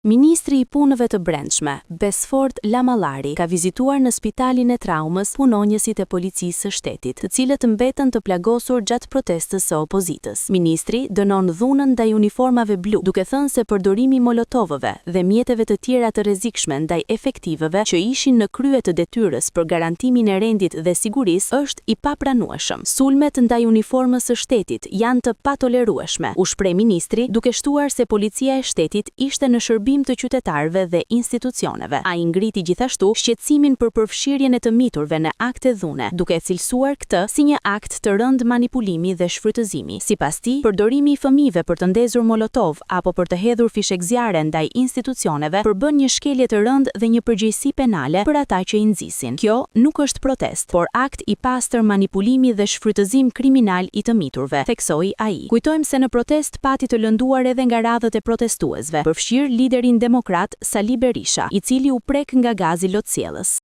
Ministri i Punëve të Brendshme, Besfort Lamallari, ka vizituar në Spitalin e Traumës punonjësit e Policisë së Shtetit, të cilët mbetën të plagosur gjatë protestës së opozitës. Ministri dënon dhunën ndaj uniformave blu, duke thënë se përdorimi i molotovëve dhe mjeteve të tjera të rrezikshme ndaj efektivëve që ishin në krye të detyrës për garantimin e rendit dhe sigurisë është i papranueshëm. Sulmet ndaj uniformës së shtetit janë të patolerueshme, u shpreh ministri, duke shtuar se Policia e Shtetit ishte në shërbim të qytetarëve dhe institucioneve. Ai ngriti gjithashtu shqetësimin për përfshirjen e të miturve në akte dhune, duke e cilësuar këtë si një akt të rëndë manipulimi dhe shfrytëzimi. Sipas tij, përdorimi i fëmijëve për të ndezur molotovë apo për të hedhur fishekzjarre ndaj institucioneve përbën një shkelje të rëndë dhe një përgjegjësi penale për ata që i nxisin. Kjo nuk është protestë, por akt i pastër manipulimi dhe shfrytëzim kriminal i të miturve, theksoi ai. Kujtojmë se në protestë pati të lënduar edhe nga radhët e protestuesve, përfshirë liderin demokrat Sali Berisha, i cili u prek nga gazi lotsjellës.